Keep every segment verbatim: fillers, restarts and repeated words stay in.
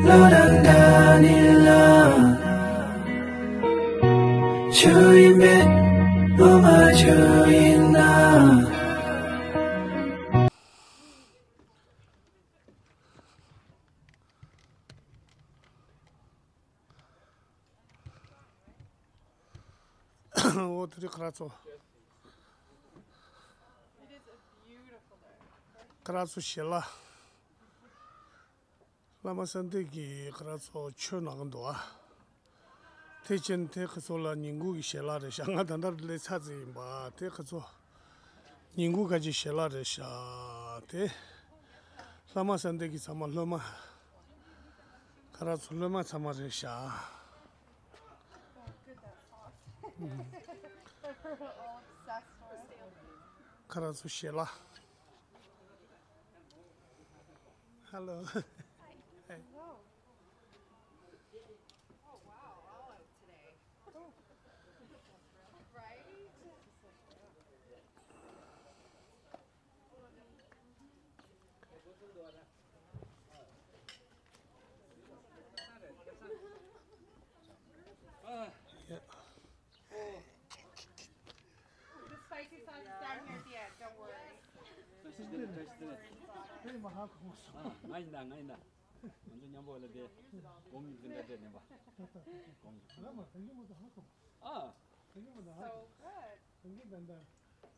བློ་དང་འདྲ་ནི་ལ། ཆོས་ཡིན་པས་སློབ་མ་ཆོས་ཡིན་ན། འོ་དེ་རིང་ཁ་རག་ཚོ། ཁ་རག་ཚོ་ཞལ་ལག་བླ་མ་གསང་བདེ་གིས་ཁ་རག་ཚོ་ཆོས་གནང་གི་འདུག་ཨ། དེ་ཕྱིན་དེ་ཁ་ཚོ་ལ་ཉིན་གུང་གི་ཞལ་ལག་རེད་ཤག་ང་ད་ལྟ་སླེབས་ཚར་ཙམ་ཡིན་པ། དེ་ཁ་ཚོ་ཉིན་གུང་ཁ་ཅིག་ཞལ་ལག་རེད་ཤག་དེ་བླ་མ་གསང་བདེ་གི་ཚང་མ་སློབ་མ། ཁ་རག་ཚོ་སློབ་མ་ཚང་མ་རེད་ཤག་ཁ་རག་ཚོ་ཞལ་ལག Hello. Hey. Hello. Oh, wow, all out today. Right? Yeah. The spicy sauce is down here at the end, don't worry. ཨ། ང་ཡིན་ད། ང་ཡིན་ད། ང་ཚོ་མཉམ་པོ་ལ་དེ་སྒོམ་འཛིན་གྲྭ་སྤྲད་ནས་པ། སྒོམ། So good. ད་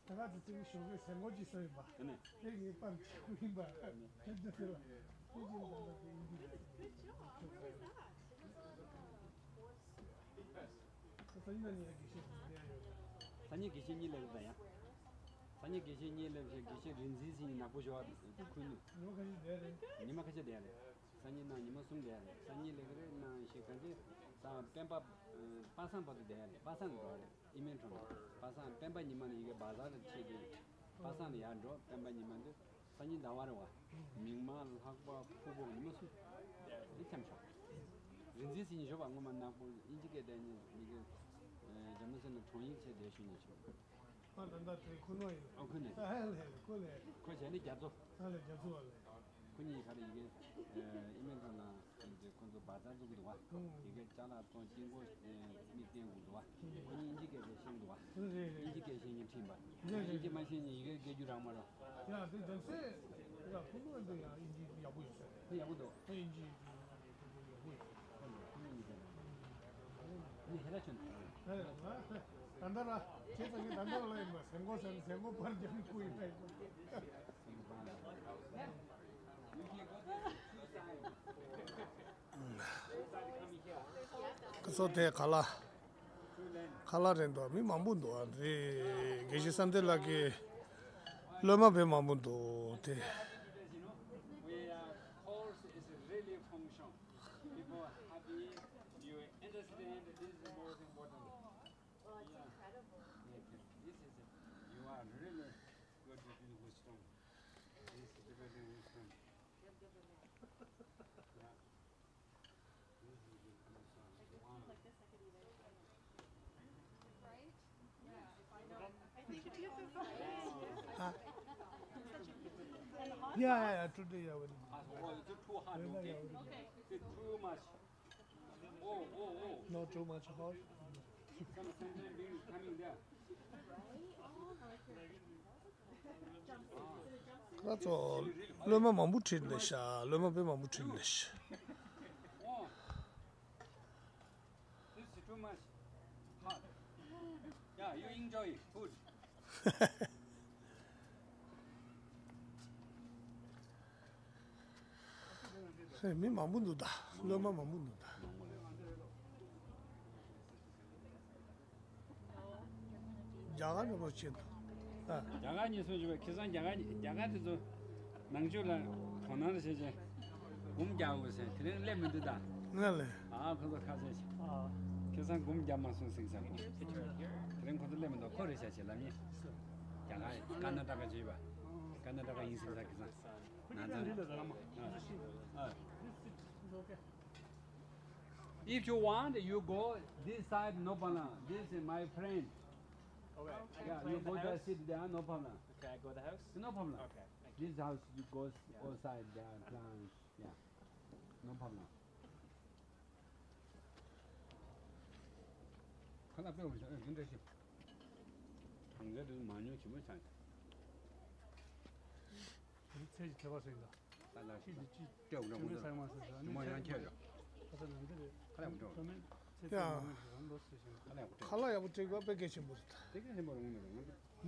ག་ཚོད་ཅིག་ཞོགས་ཀས་ཟས་གོ་ཅིག་སོ་ཡིན་པ། དེ་ནས། དེ་ངའི་པར་ཆེ་བོ་ཡིན་པ། ཁྱེད་ཚོ་ཟེར་བ། དེ་ཅི་ལ་ད་ལྟ་དེ་ཡིན་གྱི་རེད། Good job. Where was that? སང་ཉིན་ནས་ཡང་དགེ་བཤེས་ཚོ་བསྡད་ཡོད། སང་ཉིན་དགེ་བཤེས་གཉིས་སླེབས་ཡོད་ད་ཡ། སང་ཉིན་དགེ་བཤེས་གཉིས་སླེབས་ཤག་དགེ་བཤེས་རིག་འཛིན་ཟེར་མཁན་ནག་པོ་ཞིག་ཁུར་ནས། ཉི་མ་ཁ་ཤས་བསྡད་རེད། ཉི་མ་ཁ་ཤས་བསྡད་རེད། སང་ཉིན་ནང་ཉི་མ་གསུམ་བསྡད་རེད། སང་ཉིན་སླེབས་ཀྱི་རེད། ནང་བཞིན་ག་འདྲ་ས་སྤེན་པ། པ་སངས་བར་དུ་བསྡད་རེད། པ་སངས་འགྲོ་རེད། ཨི་མེན་ཁྲོམ་པ་སངས། སྤེན་པ་ཉི་མ་ནས་ཡི་གེ་བ་ཟ་རེ་ཆེ་གི། པ་སངས་ནས་ཡར་འགྲོ། སྤེན་པ་ཉི་མ་འདི་སང་ཉིན་ཟླ་བ་རེད་བ། མིག་དམར་ལྷག་པ་ཕུར་བུ་ཉི་མ་གསུམ། འདི་འཁྱམ་ཤོག་རིག་འཛིན་ཟེར་མཁན་ཞོགས་པ་སྔོན་མ་ནག་པོ་ཨིན་ཇི་སྐད་བསྡད་མཁན་མི་གི། རྒྱ་མོ་ཟེར་ན་དྲུང་ཡིག་བྱས་བསྡད་ཞུ་མཁན་ཞིག་ཨ་ད་ལྟ་དེ་ཁོ་ནོ་ཡིན། ཨ་ཁོ་ནས། ཨ་ལས་ཁོ་ལས། ཁོ་བྱས་ནས་རྒྱ་མཚོ། ཨ་ལས་རྒྱ་མཚོ་བ་ལས། ཁོ་གཉིས་ག་རེ་ཡི་གེ། ཨི་མེན་ཁྲོམ་ལ། ཁོང་ཚོ་བ་ཛར་བཙུགས་འདུག་བ། ཨང་། ཡི་གེ་ཅ་ལག་ཚོང་དཀྱིལ་འཁོར་མིག་བསྟན་དགོས་འདུག་བ། ཁོ་གཉིས་ཨིན་ཇི་སྐད་ཆ་ཤེས་འདུག་བ། རེད་རེད། ཨིན་ཇི་སྐད་ཤེས་མཁན་ཁྲིད་པ། རེད་རེད། ཨིན་ཇི་མ་ཤེས་མཁན་ཡི་གེ་སྐད་རྒྱུ་རག་མ་རོ། ཡ་དེ་རྒྱ་སེ། ཡ་ཁོ་ལོ་འདི་ཡ་ཨིན་ཇི་ཡག་པོ་ཡོད་ས་རེད། དེ་ཡག་པོ་འདུག་ཨིན་ཇི་ཡག་པོ་ཡོད། ཁོ་ལོ་ཁོ་ལོ་ཡི་གེ་ནི་ཧེ་ར་ཆོན། ཨེ་ང་ད་ལྟ་ར་ཁྱེད་ཚོ་ངས་ད་ལྟ་ར་ལ་ཡིན་པ་ཟན་གོ་ཟན་ཟན་གོ་པར་རྒྱབ་ནས་ཁུ་ཡིན་པ་ཡིན། ཁོ་ཚོ་དེ་ཁ་ལག་ཁ་ལག་རེད་འདུག་མི་མང་པོ་འདུག་ཨ་རེད། དགེ་བཤེས་བསམ་གཏན་ལགས་ཀྱི་སློབ་མ་དཔེ་མང་པོ་འདུག་དེ། We are course is really function. People happy, you understand, this is the most important. Well, it's incredible. Yeah, this is, you are really good to do wisdom. This is Tibetan wisdom. Yeah. This is the wisdom. Right? Yeah, I know. I think it's so nice. Huh? Yeah, yeah, yeah, today, yeah, very. Oh, it's too hard, okay? Okay. It's too much. Oh, oh, oh. Not too much hot. Some sentient being is coming there. ཁོ་ཚོ་སློབ་མ་མང་པོ་ཁྲིད་ལས་ཤག་སློབ་མ་དཔེ་མང་པོ་ཁྲིད་ལས་ཤག Oh, this is too much hot. Yeah, you enjoy food. ཧེ། མི་མང་པོ་འདུག་ད། སློབ་མ་མང་པོ་འདུག་ད། རྒྱ་གར་ནས་པར་ཆས་འདུག་ད། རྒྱ་གར་གཉིས་སུ་བྱུང་བའི་ཁེ་བཟང་རྒྱ་གར་རྒྱ་གར་དེ་ཚོ་ནང་ཆོས་ལ་དོ་སྣང་བྱེད་ཅིང་འབུམ་རྒྱག་དགོས་ཟེར། དེ་རིང་སླེབས་མི་འདུག་ད། ང་ལས། ཨ་ཁོ་ཚོ་ཁ་ཤས་ཤིག་ཁེ་བཟང་འབུམ་རྒྱབ་མ་སོང་ཟིག་ཟེར་གོ་དེ་རིང་ཁོ་ཚོ་སླེབས་མི་འདུག་ཁོ་རེད་ཤག་ཅེས་ལབ་ཉེ། རྒྱ་གར་ཀར་ན་ཊ་ཀ་བྱས་པ། ཀར་ན་ཊ་ཀ་ཡིན་ཟིག་ཟེར་ཁེ་བཟང་། ང་ཚོ། ཨ། If you want, you go this side, no problem. This is my friend. Okay, I can Yeah, you clean the go there, house. Sit there, no problem. Okay, I go the house. No problem. Okay, thank you. This house, you go Yeah. outside there, plants. Yeah, no problem. ཁ་ལག་དཔེ་འོང་ཤག་ཨེ་འདི་འདྲ་ཞིག་གྲངས་ཀའི་དུས་མང་ཉུང་ཇི་མོ་ཆགས་ཀྱང་། ཚེ་ཞིག་ཐེ་བ་ཟིན་ད། ད་ལ་ཤི་ཤི་ཅི་སྤྲད་འོང་ན་ཁོང་ཚོ་ཇི་མོ་ཡང་ཁྱེར་ཡོད། ཁ་ལག་མི་སྤྲད། ཁ་ལག་ཡག་པོ་སྤྲད། ཁ་ལག་ཡག་པོ་སྤྲད་པ་དཔེ་གལ་ཆེན་པོ་རེད་ད། དེ་གལ་ཆེན་པོ་རེད་ངོ་མ་རེད།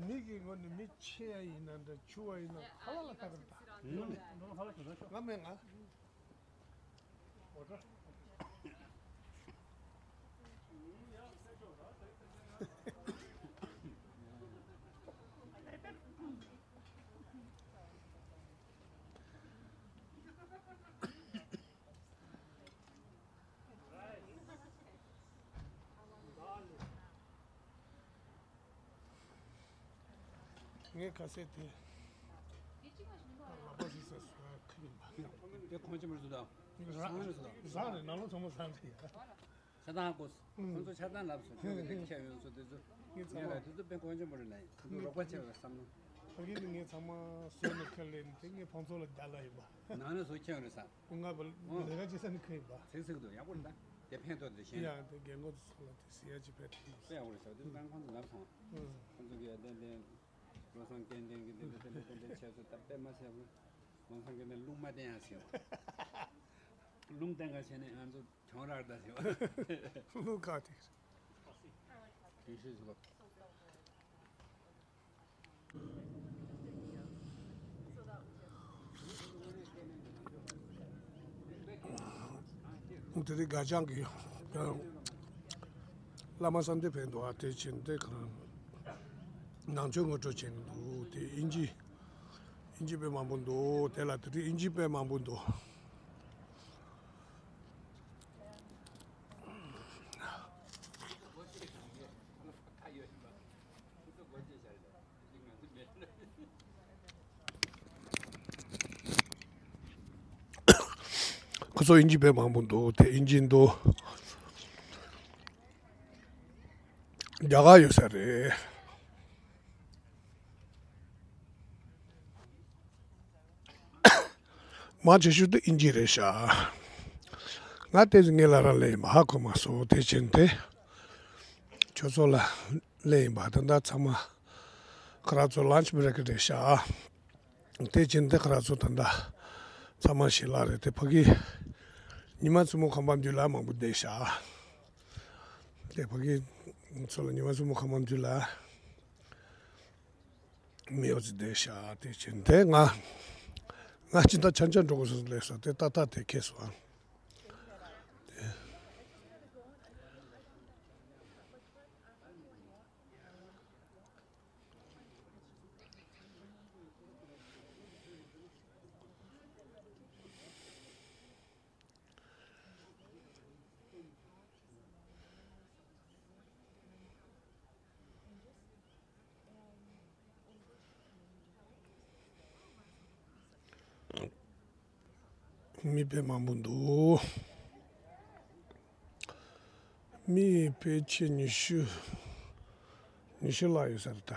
མི་གི་ངོ་ནས་མི་ཆེ་ཡ་ཡིན་ན་འདྲ་ཆུང་བ་ཡིན་ན་ཁ་ལག་ལ་ལྟ་གི་རེད་ད། ང་མེད་ང་། ངས་ཁ་ཟས་དེ་ལག་པ་ཟིག་ཟ་སུ་ཁ་ཡིན་པ། དེ་ཁོང་ཆེན་མོ་རེད་ཟེར་དང་། བཟང་རེད་ཟེར་དང་། བཟང་རེད། ནང་ལོགས་ཚང་མ་བཟང་རེད་ཡ། ཆ་ཚང་ཨ་ཁོ། ཁོང་ཚོ་ཆ་ཚང་ལབ་སོང་། ཁྱོད་ཀྱི་དེ་ཁྱད་ཡོད་སོ་དེ་ཚོ། ངས་ཚང་མ་ངས་ལ་དེ་ཚོ་དཔེ་ཁོང་ཆེན་མོ་རེད་ལ་ཡིན། ཁོང་ཚོ་རོགས་པ་ཆེ་བའི་བསམ་བློ། ཕ་གི་ནི་ངས་ཚང་མ་བཟོས་ནས་ཁྱེར་ལེན་དེ་ངས་ཕང་ཚོ་ལ་རྒྱ་ལ་ཡིན་པ། ནང་ནས་བཟོ་ཁྱེར་རེད་ཟ། ང་བ་ལས་ཀ་བྱེད་ས་ནི་ཁོ་ཡིན་པ། ཚིག་ཚིག་ཏུ་ཡག་པོ་རེད་ད། དེ་ཕན་ཐོགས་དེ་ཤེས། ཡ་དེ་རྒན་གོག་ཚོ་ཚོ་ལ་དེ་ཟེར་ཡ་ཅིག་ཕན་ཐོགས་དེ། ཡག་པོ་རེད་ཟ། དེ་ཚོ་ད་ཁོང་ཚོ་ལབ་སོང་། ཁོང་ཚོ་གིས་བདེན་བདེན་བློ་བཟང་སྐལ་ལྡན་གྱིས་འདི་འདྲ་འདི་འདྲ་འདི་འདྲ་བྱས་སོང་། ད་དཔེ་མ་ཚད་པ། བློ་བཟང་སྐལ་ལྡན་རླུང་མ་བསྟན་ཡ་ཟེར་བ། རླུང་བསྟན་ག་བྱས་ནས་ང་ཚོ་གྱོང་རག་ད་ཟེར་བ། རླུང་ཁག་དེ། དེ་ཤེས་སོང་། དེ་རིང་དགའ་ལྕགས་ཀྱི་བླ་མ་བསམ་གཏན་ཕེབས་འདུག་ཨ། དེ་ཕྱིན་དེ་ག་རང་ནང་ཆོས་ངོ་སྤྲོད་བྱས་འདུག་དེ་ཨིན་ཇི་ཨིན་ཇི་དཔེ་མང་པོ་འདུག་དེ་ལ་དེ་རིང་ཨིན་ཇི་དཔེ་མང་པོ་འདུག་ཁོ་ཚོ་ཨིན་ཇི་དཔེ་མང་པོ་འདུག་དེ་ཨིན་ཇི་འདུག་རྒྱ་གར་ཡོད་ས་རེད། མང་ཆེ་ཤོས་དེ་ཨིན་ཇི་རེད་ཤག་ང་དེ་ངའི་ལ་ར་ལས་མ་ཧ་གོ་མ་སོང་། དེ་ཕྱིན་དེ་ཁྱོད་ཚོ་ལ་ལས་ཡིན་པ། ད་ལྟ་ཚང་མ་ཁོ་རང་ཚོ་ལན་ཆི་བྷི་རེག་རེད་ཤག་དེ་ཕྱིན་དེ་ཁོ་རང་ཚོ་ད་ལྟ་ཚང་མ་ཞིག་ལ་རེད། དེ་ཕ་གི་ཉི་མ་མཚན་མོ་ཁང་པ་འདུས་ལ་མང་པོ་བསྡད་ཤག་དེ་ཕ་གི་ཚོ་ལ་ཉི་མ་མཚན་མོ་ཁང་པ་འདུས་ལ། མི་ཡོད་ཚེ་བསྡད་ཤག་དེ་ཕྱིན་དེ་ང་ང་ཅི་ད་ཆང་ཆང་འགྲོ་དགོས་སོང་ལས་སོ་དེ་ཏག་ཏག་དེ་ཁེལ་སོང་། མི་དཔེ་མང་པོ་འདུག་མི་ཕལ་ཆེར་ཉི་ཤུ། ཉི་ཤུ་ལྷག་ཡོད་ས་རེད་ད།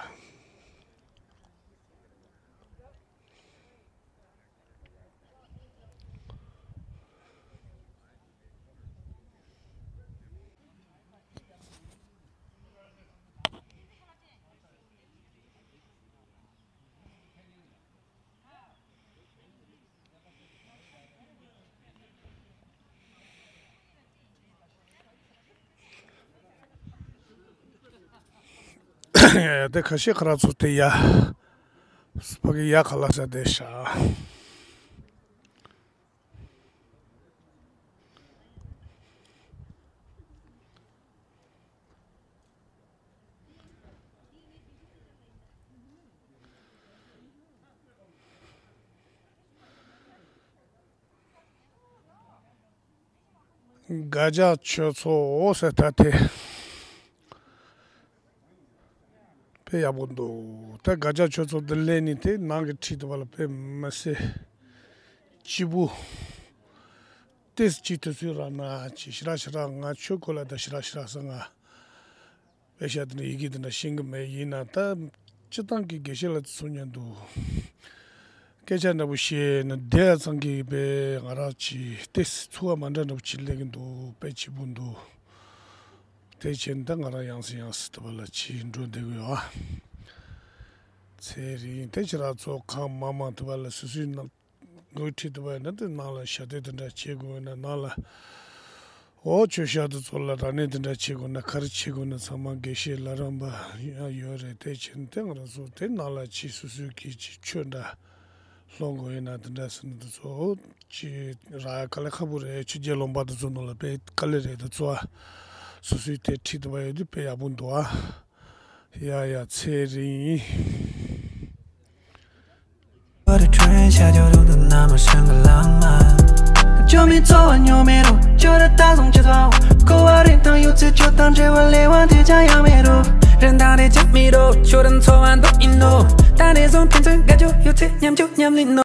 དེ་ཁ་ཤས་ཁ་ར་ཚོ་དེ་ཡ། ཕ་གི་ཡ་ཁ་ལ་ས་དེ་ཤ། དགའ་ལྕགས་ཆོས་ཚོགས་ཟེར་ད་དེ་དཔེ་ཡག་པོ་འདུག་ད་དགའ་ལྕགས་ཆོས་ཚོགས་འདི་ལས་ནི་དེ་ནང་གི་ཁྲིད་དུ་བ་ལ་དཔེ་མི་སྲིད་སྐྱིད་པོ། ཏེས་ཅི་དུས་ཚོད་རག་ན་ཅི་ཞི་ར་ཞི་ར་ང་ཆོས་སྐོར་ལ་ད་ཞི་ར་ཞི་ར་ས་ང་དཔེ་ཤ་དེ་འདྲ་ཡི་གེ་དེ་འདྲ་ཤེས་གི་མེད། ཡིན་ན་ད་སྤྱི་བཏང་གི་དགེ་བཤེས་ལ་ཚུར་ཉན་འདུག་སྐད་ཆ་འདྲ་པོ་བཤད་ན་བསྡད་ཚང་གི་དཔེ་ང་རང་ཅི་ཏེས་ཚུར་བ་མ་འདྲ་འདྲ་པོ་ཅི་ལས་གི་འདུག་དཔེ་སྐྱིད་པོ་འདུག་དེ་བྱས་ནས་ད་ང་རང་ཡང་སེ་ཡང་སེ་དུ་བ་ལ་ཕྱིན་འགྲོ་བསྡད་དགོས་ཡོད་ཨ། ཚེ་རིང་དེ་ཁྱེད་རང་ཚོ་གང་མང་མང་དུ་བ་ལ་སོ་སོའི་ནང་འགོ་ཁྲིད་དུ་བ་ཡིན་ན་དེ་ནང་ལ་ཞབས་བརྟན་དེ་འདྲ་བྱེད་དགོས་ན་ནང་ལ། འོ་ཆོས་ཞབས་དེ་ཚོ་ལ་ར་ནས་དེ་འདྲ་བྱེད་དགོས་ན་ག་རེ་བྱེད་དགོས་ན་ཚང་མ་དགེ་བཤེས་ལ་རམ་པ་ཡོད་རེད། དེ་བྱས་ནས་དེ་ང་རང་ཚོ་དེ་ནང་ལ་ཕྱིན་སོ་སོའི་གི་ཆོས་འདྲ་སློབ་དགོས་ཡིན་ན་དེ་འདྲ་ཟེར་ན་དེ་ཚོ་ཅི་ར་དཀའ་ལས་ཁག་པོ་རེད། ཆོས་རྒྱལ་ལུང་པ་དེ་ཚོ་ནང་ལ་དཔེ་དཀའ་ལས་རེད། དེ་ཚོ་སོ་སོའི་དེ་ཁྲིད་དུ་བ་ཡོད་དུས་དཔེ་ཡག་པོ་འདུག་ཨ། ཡ་ཡ་ཚེ་རིང་།